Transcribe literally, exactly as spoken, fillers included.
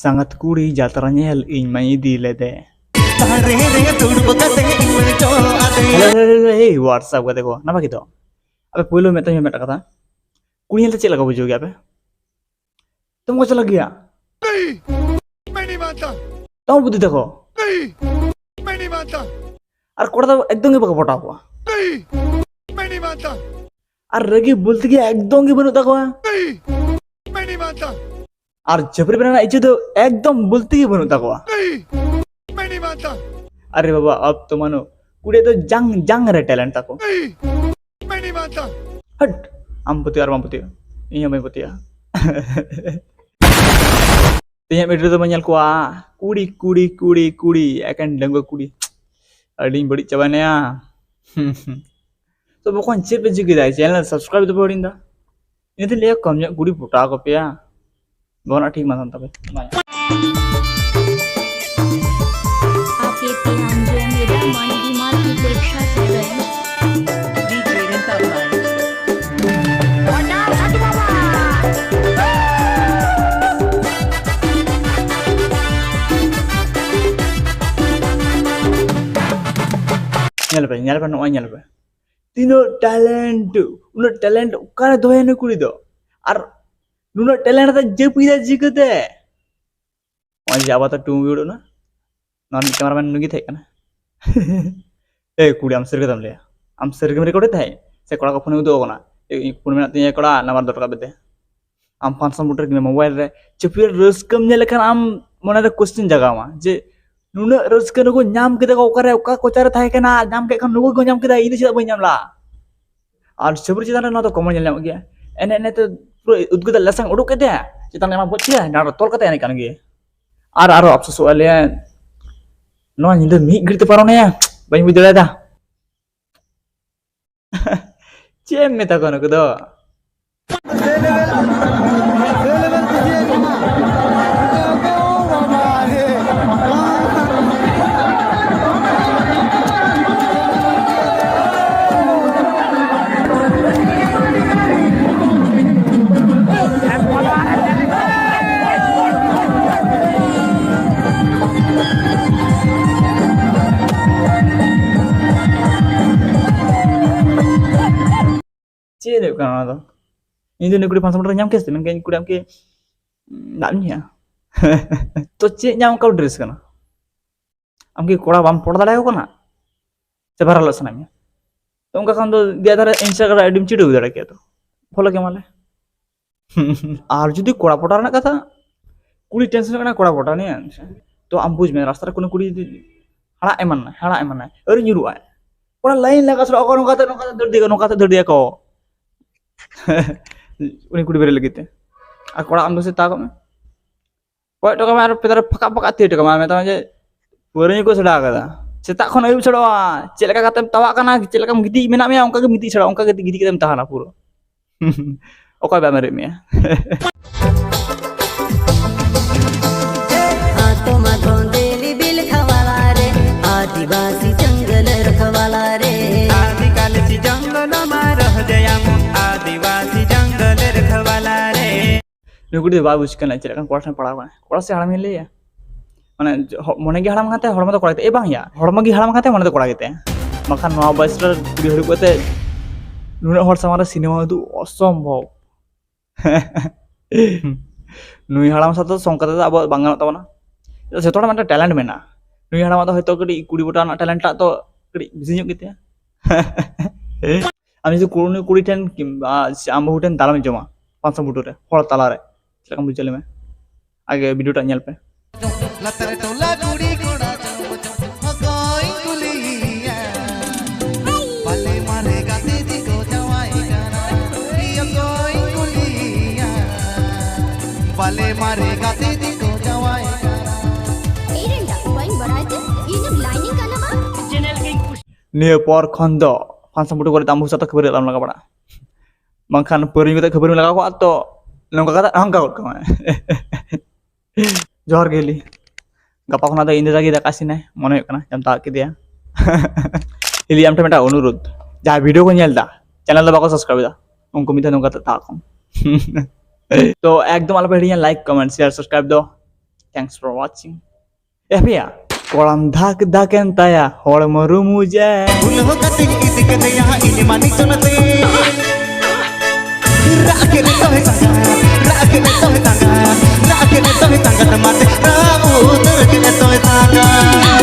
ᱥᱟᱸᱜᱟᱛ ᱠᱩᱲᱤ ᱡᱟᱛᱨᱟ ᱧᱮᱞ ᱤᱧ ᱢᱟᱧ ᱤᱫᱤ ᱞᱮᱫᱮ᱾ ᱫᱟᱨᱮ ᱨᱮ ᱫᱩᱲᱩᱵ ᱠᱟᱛᱮ ᱤᱧ ᱢᱟᱧ ᱡᱚ ᱟᱫᱮ᱾ ᱦᱮᱞᱳ, ᱦᱮᱞᱳ, ᱦᱮᱞᱳ, ᱦᱮᱞᱳ, ᱮᱭ, WhatsApp ᱜᱟᱛᱮ ᱠᱚ, ᱱᱟᱯᱟᱭ ᱜᱮᱛᱚ? ᱟᱯᱮ ᱯᱳᱭᱞᱳ ᱢᱤᱫᱴᱟᱝ ᱢᱤᱫᱴᱟᱝ ᱠᱟᱛᱷᱟ, ᱠᱩᱲᱤ ᱧᱮᱞᱛᱮ ᱪᱮᱫ ᱞᱮᱠᱟ ᱵᱩᱡᱷᱟᱹᱣ ᱜᱮᱭᱟ ᱯᱮ? ᱛᱚᱢ ᱠᱚ ᱪᱟᱞᱟᱜ ᱜᱮᱭᱟ? ᱛᱚᱢ ᱵᱩᱫᱷᱤ ᱛᱟᱠᱚ? ᱟᱨ ᱠᱚᱲᱟ ᱫᱚ ᱮᱠᱫᱚᱢ ᱜᱮ ᱵᱟᱠᱚ ᱯᱚᱴᱟᱣ ᱠᱚᱣᱟ᱾ ᱟᱨ ᱨᱟᱹᱜᱤ ᱵᱚᱞᱛᱮ ᱜᱮ ᱮᱠᱫᱚᱢ ᱜᱮ ᱵᱟᱹᱱᱩᱜ ᱛᱟᱠᱚᱣᱟ᱾ ᱟᱨ ᱪᱷᱟᱹᱯᱨᱤ ᱵᱮᱱᱟᱣ ᱨᱮᱱᱟᱜ ᱤᱪᱪᱷᱟᱹ ᱫᱚ ᱮᱠᱫᱚᱢ ᱵᱚᱞᱛᱮ ᱜᱮ ᱵᱟᱹᱱᱩᱜ ᱛᱟᱠᱚᱣᱟ᱾ ᱟᱨᱮ ᱵᱟᱵᱟ, ᱟᱯ ᱛᱚ ᱢᱟᱱᱳ, ᱠᱩᱲᱤ ᱫᱚ ᱡᱟᱝ ᱡᱟᱝ ᱨᱮ ᱴᱮᱞᱮᱱᱴ ᱛᱟᱠᱚ᱾ ᱦᱟᱴ, ᱟᱢ ᱯᱟᱹᱛᱭᱟᱹᱜ ᱟᱨ ᱵᱟᱢ ᱯᱟᱹᱛᱭᱟᱹᱜ, ᱤᱧ ᱦᱚᱸ ᱵᱟᱹᱧ ᱯᱟᱹᱛᱭᱟᱹᱜᱼᱟ᱾ ᱛᱮᱦᱮᱧᱟᱜ ᱵᱷᱤᱰᱤᱭᱳ ᱨᱮᱫᱚ ᱵᱚᱱ ᱧᱮᱞ ᱠᱚᱣᱟ ᱠᱩᱲᱤ, ᱠᱩᱲᱤ, ᱠᱩᱲᱤ, ᱠᱩᱲᱤ, ᱮᱠᱮᱱ ᱰᱟᱺᱜᱩᱣᱟᱹ ᱠᱩᱲᱤ᱾ ᱟᱹᱰᱤᱧ ᱵᱟᱹᱲᱤᱡ ᱪᱟᱵᱟᱭᱱᱟ ᱭᱟ᱾ ᱛᱚ ᱵᱚᱠᱚᱧ, ᱪᱮᱫ ᱯᱮ ᱪᱤᱠᱟᱹᱭᱫᱟ? ᱪᱮᱱᱮᱞ ᱥᱟᱵᱥᱠᱨᱟᱭᱤᱵ ᱫᱚᱯᱮ ᱦᱤᱲᱤᱧ ᱫᱟ? ᱤᱱᱟᱹ ᱛᱮᱧ ᱞᱟᱹᱭᱟ ᱠᱚᱢ ᱧᱚᱜ ᱠᱩᱲᱤ ᱯᱚᱴᱟᱣ ᱠᱚᱯᱮᱭᱟ᱾ ᱵᱚᱦᱚᱜ ᱨᱮᱱᱟᱜ ᱴᱷᱤᱠ ᱢᱟ ᱛᱟᱦᱮᱱ ᱛᱟᱯᱮ᱾ ᱟᱯᱮ ᱯᱮ ᱟᱸᱡᱚᱢ ᱮᱫᱟ ᱢᱟᱱ ᱫᱤᱢᱟᱜᱽ ᱩᱯᱮᱠᱥᱷᱟ ᱥᱮᱨᱮᱧ᱾ ᱰᱤᱡᱮ ᱨᱮᱱ ᱛᱟᱞᱟᱭ᱾ ᱧᱮᱞ ᱯᱮ, ᱧᱮᱞ ᱯᱮ, ᱱᱚᱜᱼᱚᱭ ᱧᱮᱞ ᱯᱮ᱾ ᱛᱤᱱᱟᱹᱜ ᱴᱮᱞᱮᱱᱴ, ᱩᱱᱟᱹᱜ ᱴᱮᱞᱮᱱᱴ ᱚᱠᱟᱨᱮ ᱫᱚᱦᱚᱭᱟ ᱱᱩᱭ ᱠᱩᱲᱤ ᱫᱚ? ᱟᱨ ᱱᱩᱱᱟᱹᱜ ᱴᱮᱞᱮᱱᱴ ᱫᱚ ᱡᱟᱹᱯᱤᱫᱟ ᱪᱤᱠᱟᱹᱛᱮ? ᱱᱚᱜᱼᱚᱭ ᱡᱮ ᱟᱵᱟᱨ ᱛᱚ ᱴᱩᱢ ᱩᱭᱩᱲᱚᱜ ᱱᱟ, ᱱᱚᱣᱟ ᱨᱤᱱᱤᱡ ᱠᱮᱢᱮᱨᱟᱢᱮᱱ ᱱᱩᱭ ᱜᱮ ᱛᱟᱦᱮᱸ ᱠᱟᱱᱟ᱾ ᱮ ᱠᱩᱲᱤ, ᱟᱢ ᱥᱟᱹᱨᱤ ᱠᱟᱛᱷᱟᱢ ᱞᱟᱹᱭᱟ? ᱟᱢ ᱥᱟᱹᱨᱤ ᱜᱮᱢ ᱨᱮᱠᱚᱨᱰ ᱮᱫ ᱛᱟᱦᱮᱸᱫ ᱥᱮ ᱠᱚᱲᱟ ᱠᱚ ᱯᱷᱳᱱᱮ ᱩᱫᱩᱜ ᱟᱠᱚ ᱠᱟᱱᱟ? ᱮ, ᱤᱧ ᱯᱷᱳᱱ ᱢᱮᱱᱟᱜ ᱛᱤᱧᱟᱹ ᱠᱚᱲᱟ, ᱱᱟᱢᱵᱟᱨ ᱫᱚᱨᱠᱟᱨ ᱵᱮᱫᱮ᱾ ᱟᱢ ᱯᱷᱟᱱᱥᱚᱱ ᱵᱩᱴ ᱨᱮ ᱢᱳᱵᱟᱭᱤᱞ ᱨᱮ ᱪᱷᱟᱹᱯᱤ ᱨᱟᱹᱥᱠᱟᱹᱢ ᱧᱮᱞ ᱞᱮᱠᱷᱟᱱ ᱟᱢ ᱢᱚᱱᱮᱨᱮ ᱠᱚᱥᱪᱮᱱ ᱡᱟᱜᱟᱣ ᱟᱢᱟ ᱡᱮ ᱱᱩᱱᱟᱹᱜ ᱨᱟᱹᱥᱠᱟᱹ ᱱᱩᱠᱩ ᱧᱟᱢ ᱠᱮᱫᱟ ᱠᱚ, ᱚᱠᱟᱨᱮ, ᱚᱠᱟ ᱠᱚᱪᱟᱨᱮ ᱛᱟᱦᱮᱸ ᱠᱟᱱᱟ, ᱧᱟᱢ ᱠᱮᱫ ᱠᱷᱟᱱ ᱱᱩᱠᱩ ᱠᱚ ᱧᱟᱢ ᱠᱮᱫᱟ, ᱤᱧ ᱫᱚ ᱪᱮᱫᱟᱜ ᱵᱟᱹᱧ ᱧᱟᱢ ᱞᱮᱫᱟ? ᱟᱨ ᱪᱷᱟᱹᱯᱨᱤ ᱪᱮᱛᱟᱱ ᱨᱮ ᱱᱚᱣᱟ ᱫᱚ ᱠᱚᱢᱚᱱ ᱧᱮᱞ ᱧᱟᱢᱚᱜ ᱜᱮᱭᱟ᱾ ᱮᱱᱮᱡ ᱮᱱᱮᱡ ᱛᱮ ᱯᱩᱨᱟᱹ ᱩᱫᱽᱜᱟᱹᱨ ᱫᱟᱜ ᱞᱟᱥᱟᱝ ᱩᱰᱩᱠ ᱠᱮᱫ ᱛᱟᱭᱟ, ᱪᱮᱛᱟᱱ ᱨᱮ ᱟᱢᱟᱜ ᱵᱚᱦᱚᱜ ᱪᱮᱭᱟ ᱰᱟᱸᱰᱟ ᱛᱚᱞ ᱠᱟᱛᱮ ᱮᱱᱮᱡ ᱠᱟᱱ ᱜᱮᱭᱟ᱾ ᱟᱨ ᱟᱨᱚ ᱟᱯᱥᱳᱥᱚᱜᱼᱟ, ᱞᱟᱹᱭᱟ, "ᱱᱚᱣᱟ ᱧᱤᱫᱟᱹ ᱢᱤᱫ ᱜᱷᱟᱹᱲᱤᱡ ᱛᱮ ᱯᱟᱨᱚᱢ ᱮᱱᱟ, ᱵᱟᱹᱧ ᱵᱩᱡᱽ ᱫᱟᱲᱮᱭᱟᱫᱟ᱾" ᱪᱮᱫ ᱮᱢ ᱢᱮᱛᱟ ᱠᱚᱣᱟ ᱱᱩᱠᱩ ᱫᱚ? ᱦᱩᱭᱩᱜ ᱠᱟᱱᱟ ᱚᱱᱟ ᱫᱚ᱾ ᱤᱧ ᱫᱚ ᱩᱱᱤ ᱠᱩᱲᱤ ᱯᱷᱟᱱᱥ ᱵᱚᱴᱚᱞ ᱨᱮ ᱧᱟᱢ ᱠᱮᱫ ᱥᱮ ᱢᱮᱱᱠᱷᱟᱱ ᱤᱧ ᱠᱩᱲᱤ ᱟᱢ ᱠᱤ ᱫᱟᱜ ᱮᱢ ᱧᱩᱭᱟ? ᱛᱚ ᱪᱮᱫ ᱧᱟᱢ ᱚᱱᱠᱟ ᱰᱨᱮᱥ ᱠᱟᱱᱟ? ᱟᱢ ᱠᱤ ᱠᱚᱲᱟ ᱵᱟᱢ ᱯᱚᱴᱟᱣ ᱫᱟᱲᱮᱭᱟᱠᱚ ᱠᱟᱱᱟ? ᱥᱮ ᱵᱷᱟᱭᱨᱟᱞᱚᱜ ᱥᱟᱱᱟᱭᱮᱫ ᱢᱮᱭᱟ? ᱛᱚ ᱚᱱᱠᱟ ᱠᱷᱟᱱ ᱫᱚ ᱫᱮᱭᱟ ᱫᱷᱟᱨᱮ ᱤᱱᱥᱴᱟᱜᱨᱟᱢ ᱟᱭᱰᱤᱢ ᱪᱤᱰᱟᱹᱣ ᱫᱟᱲᱮ ᱠᱮᱭᱟ ᱛᱚ᱾ ᱯᱷᱚᱞᱳ ᱠᱮᱢᱟᱞᱮ᱾ ᱟᱨ ᱡᱩᱫᱤ ᱠᱚᱲᱟ ᱯᱚᱴᱟᱣ ᱨᱮᱱᱟᱜ ᱠᱟᱛᱷᱟ, ᱠᱩᱲᱤ ᱴᱮᱱᱥᱚᱱ ᱠᱟᱱᱟ ᱠᱚᱲᱟ ᱯᱚᱴᱟᱣ ᱱᱤᱭᱟᱹ᱾ ᱛᱚ ᱟᱢ ᱵᱩᱡᱽ ᱢᱮ, ᱨᱟᱥᱛᱟ ᱨᱮ ᱠᱳᱱᱳ ᱠᱩᱲᱤ ᱡᱩᱫᱤ ᱦᱟᱲᱟᱜ ᱮᱢᱟᱱ ᱱᱟᱭ, ᱦᱟᱲᱟᱜ ᱮᱢᱟᱱ ᱱᱟᱭ, ᱟᱹᱣᱨᱤ ᱧᱩᱨᱩᱜ ᱟᱭ, ᱠᱚᱲᱟ ᱞᱟᱭᱤᱱ ᱞᱟᱜᱟ ᱥᱟᱞᱟᱜ ᱚᱠᱚᱭ ᱱᱚᱝᱠᱟᱛᱮ, ᱱᱚᱝᱠᱟᱛᱮ ᱫᱟᱹᱲ ᱤᱫᱤᱭᱟ ᱠᱚ, ᱱᱚᱝᱠᱟᱛᱮ ᱫᱟᱹᱲ ᱤᱫᱤᱭᱟ ᱠᱚ᱾ ᱩᱱᱤ ᱠᱩᱲᱤ ᱵᱮᱨᱮᱫ ᱞᱟᱹᱜᱤᱫ ᱛᱮ᱾ ᱟᱨ ᱠᱚᱲᱟ ᱟᱢ ᱫᱚ ᱥᱮ ᱛᱟᱠᱚ ᱢᱮ, ᱠᱚᱭᱚᱜ ᱦᱚᱴᱚ ᱠᱟᱜ ᱢᱮ ᱟᱨ ᱯᱮ ᱫᱷᱟᱨᱮ ᱯᱷᱟᱸᱠᱟ ᱯᱷᱟᱸᱠᱟ ᱛᱷᱤᱨ ᱦᱚᱴᱚ ᱠᱟᱜ ᱢᱮ, ᱢᱮᱛᱟᱢ ᱡᱮ ᱯᱟᱹᱣᱨᱟᱹ ᱧᱩ ᱠᱚ ᱥᱮᱬᱟ ᱟᱠᱟᱫᱟ᱾ ᱥᱮᱛᱟᱜ ᱠᱷᱚᱱ ᱟᱹᱭᱩᱵ ᱪᱷᱟᱲᱟᱣᱟ, ᱪᱮᱫ ᱞᱮᱠᱟ ᱠᱟᱛᱮᱢ ᱛᱟᱣᱟᱜ ᱠᱟᱱᱟ, ᱪᱮᱫ ᱞᱮᱠᱟᱢ ᱜᱤᱛᱤᱡ ᱢᱮᱱᱟᱜ ᱢᱮᱭᱟ, ᱚᱱᱠᱟ ᱜᱮ ᱜᱤᱛᱤᱡ ᱪᱷᱟᱲᱟᱣᱟ, ᱚᱱᱠᱟ ᱜᱮ ᱜᱤᱛᱤᱡ ᱠᱟᱛᱮᱢ ᱛᱟᱦᱮᱱᱟ ᱯᱩᱨᱟᱹ᱾ ᱚᱠᱚᱭ ᱵᱟᱭ ᱢᱟᱨᱮᱫ ᱢᱮᱭᱟ? हाथों माथों दिल बिल खवाला रे, आदिवासी जंगल रखवाला रे। आदिकाल सी जंगल मा रह गया, आदिवासी जंगल रखवाला रे। ᱱᱩᱭ ᱠᱩᱲᱤ ᱫᱚ ᱵᱟᱭ ᱵᱩᱡᱽ ᱠᱟᱱᱟ ᱪᱮᱫ ᱞᱮᱠᱟᱱ ᱠᱚᱲᱟ ᱴᱷᱮᱱ ᱯᱟᱲᱟᱣ ᱠᱟᱱᱟ᱾ ᱠᱚᱲᱟ ᱥᱮ ᱦᱟᱲᱟᱢ ᱜᱮ ᱞᱟᱹᱭᱟ, ᱢᱟᱱᱮ ᱦᱚ- ᱢᱚᱱᱮ ᱜᱮ ᱦᱟᱲᱟᱢ ᱠᱟᱱ ᱛᱟᱭᱟ, ᱦᱚᱲᱢᱚ ᱫᱚ ᱠᱚᱲᱟ ᱜᱮ ᱛᱟᱭᱟ᱾ ᱮ ᱵᱟᱝ ᱭᱟ, ᱦᱚᱲᱢᱚ ᱜᱮ ᱦᱟᱲᱟᱢ ᱠᱟᱱ ᱛᱟᱭᱟ, ᱢᱚᱱᱮ ᱫᱚ ᱠᱚᱲᱟ ᱜᱮ ᱛᱟᱭᱟ᱾ ᱵᱟᱠᱷᱟᱱ ᱱᱚᱣᱟ ᱵᱚᱭᱮᱥ ᱨᱮ ᱠᱩᱲᱤ ᱦᱩᱭ ᱠᱟᱛᱮ ᱱᱩᱱᱟᱹᱜ ᱦᱚᱲ ᱥᱟᱢᱟᱝ ᱨᱮ ᱥᱤᱱᱮᱢᱟ ᱩᱫᱩᱜ ᱚᱥᱚᱢᱵᱷᱚᱵ᱾ ᱱᱩᱭ ᱦᱟᱲᱟᱢ ᱥᱟᱶᱛᱮ ᱥᱚᱝ ᱠᱟᱛᱮ ᱫᱚ ᱟᱵᱚᱣᱟᱜ ᱵᱟᱝ ᱜᱟᱱᱚᱜ ᱛᱟᱵᱚᱱᱟ᱾ ᱪᱮᱫᱟᱜ ᱥᱮ ᱡᱚᱛᱚ ᱦᱚᱲᱟᱜ ᱢᱤᱫᱴᱟᱝ ᱴᱮᱞᱮᱱᱴ ᱢᱮᱱᱟᱜᱼᱟ᱾ ᱱᱩᱭ ᱦᱟᱲᱟᱢᱟᱜ ᱫᱚ ᱦᱚᱭᱛᱳ ᱠᱟᱹᱴᱤᱡ ᱠᱩᱲᱤ ᱯᱚᱴᱟᱣ ᱨᱮᱱᱟᱜ ᱴᱮᱞᱮᱱᱴ ᱴᱟᱜ ᱫᱚ ᱠᱟᱹᱴᱤᱡ ᱵᱮᱥᱤ ᱧᱚᱜ ᱜᱮᱛᱟᱭᱟ᱾ ᱟᱢ ᱡᱩᱫᱤ ᱠᱩᱲᱤ, ᱠᱩᱲᱤ ᱴᱷᱮᱱ ᱠᱤᱝᱵᱟ ᱥᱮ ᱟᱢ ᱵᱟᱹᱦᱩ ᱴᱷᱮᱱ ᱫᱟᱞᱟᱢ ᱡᱚᱢᱟ ᱯᱟᱸᱪᱥᱚ ᱵᱩᱴᱟᱹ ᱨᱮ ᱦᱚᱲ ᱛᱟᱞᱟᱨᱮ, ᱪᱮᱫ ᱞᱮᱠᱟᱢ ᱵᱩᱡᱷᱟᱹᱣ ᱞᱟᱹᱭ ᱢᱮ? ᱟᱜᱮ ᱵᱷᱤᱰᱤᱭᱳ ᱴᱟᱜ ᱧᱮᱞ ᱯᱮ᱾ ᱞᱟᱛᱟᱨ ᱴᱚᱞᱟ ᱠᱩᱲᱤ ᱠᱚᱲᱟ ᱪᱚᱝ ᱪᱚᱝ ᱚᱠᱚᱭ ᱠᱩᱞᱤᱭᱟ? ᱵᱟᱞᱮ ᱢᱟᱨᱮ ᱜᱟᱛᱮ ᱛᱤᱠᱚ ᱡᱟᱶᱟᱭ ᱠᱟᱱᱟ, ᱤᱭᱟᱹ ᱚᱠᱚᱭ ᱠᱩᱞᱤᱭᱟ? ᱵᱟᱞᱮ ᱢᱟᱨᱮ ᱜᱟᱛᱮ ᱛᱤᱠᱚ ᱡᱟᱶᱟᱭ ᱠᱟᱱᱟ᱾ ᱤᱧ ᱨᱮᱱ ᱫᱚ ᱵᱟᱹᱧ ᱵᱟᱲᱟᱭ ᱛᱮ ᱤᱧᱮᱢ ᱞᱟᱭᱤᱱᱤᱝ ᱠᱟᱱᱟ ᱵᱟᱝ? ᱱᱤᱭᱟᱹ ᱯᱚᱨ ᱠᱷᱚᱱ ᱫᱚ ᱯᱷᱟᱱᱥᱟ ᱵᱩᱴᱩ ᱠᱚᱨᱮ ᱟᱢ ᱵᱚᱦᱩ ᱥᱟᱛᱮ ᱠᱷᱟᱹᱯᱟᱹᱨᱤ ᱟᱞᱚᱢ ᱞᱟᱜᱟᱣ ᱵᱟᱲᱟᱜᱼᱟ᱾ ᱵᱟᱝᱠᱷᱟᱱ ᱯᱟᱹᱣᱨᱟᱹ ᱧᱩ ᱠᱟᱛᱮ ᱠᱷᱟᱹᱯᱟᱹᱨᱤᱢ ᱞᱟᱜᱟᱣ ᱠᱚᱜᱼᱟ ᱛᱚ, ᱱᱚᱝᱠᱟ ᱠᱟᱛᱮ ᱦᱟᱝᱠᱟ ᱜᱚᱫ ᱠᱟᱢᱟᱭ᱾ ᱡᱚᱦᱟᱨ ᱜᱮ ᱦᱤᱞᱤ᱾ ᱜᱟᱯᱟ ᱠᱷᱚᱱᱟᱜ ᱫᱚ ᱤᱧ ᱫᱟᱫᱟ ᱜᱮ ᱫᱟᱠᱟ ᱤᱥᱤᱱᱟᱭ, ᱢᱚᱱᱮ ᱦᱩᱭᱩᱜ ᱠᱟᱱᱟ ᱡᱟᱢᱛᱟᱣᱟᱜ ᱠᱮᱫᱮᱭᱟ᱾ ᱦᱤᱞᱤ, ᱟᱢ ᱴᱷᱮᱱ ᱢᱤᱫᱴᱟᱝ ᱚᱱᱩᱨᱳᱫᱷ, ᱡᱟᱦᱟᱸᱭ ᱵᱷᱤᱰᱤᱭᱳ ᱠᱚ ᱧᱮᱞ ᱮᱫᱟ, ᱪᱮᱱᱮᱞ ᱫᱚ ᱵᱟᱠᱚ ᱥᱟᱵᱥᱠᱨᱟᱭᱤᱵ ᱮᱫᱟ, ᱩᱱᱠᱩ ᱢᱤᱫ ᱫᱷᱟᱣ ᱱᱚᱝᱠᱟ ᱛᱮ ᱛᱟᱣᱟᱜ ᱠᱚᱢ᱾ ᱛᱚ ᱮᱠᱫᱚᱢ ᱟᱞᱚᱯᱮ ᱦᱤᱲᱤᱧᱟ, ᱞᱟᱭᱤᱠ, ᱠᱚᱢᱮᱱᱴ, ᱥᱮᱭᱟᱨ, ᱥᱟᱵᱥᱠᱨᱟᱭᱤᱵ ᱫᱚ᱾ Thanks for watching. ᱮ ᱦᱟᱯᱮᱭᱟ, ᱠᱚᱲᱟᱢ ᱫᱷᱟᱠ ᱫᱷᱟᱠ ᱮᱱ ᱛᱟᱭᱟ, ᱦᱚᱲᱢᱚ ᱨᱩᱢᱩᱡ ᱮ᱾ ᱩᱞᱦᱚ ᱠᱟᱛᱮᱧ ᱤᱫᱤ ᱠᱮᱫᱮᱭᱟ ᱤᱧ ᱢᱟᱹᱱᱤᱠ ᱥᱚᱱᱟᱛᱮ᱾ ᱨᱟᱜ ᱠᱮᱫ ᱫᱚᱭ ᱛᱟᱸᱜᱟᱫ ᱢᱟᱛᱮ, ᱨᱟᱜ ᱩᱛᱟᱹᱨ ᱠᱮᱫ ᱫᱚᱭ ᱛᱟᱸᱜᱟᱫ᱾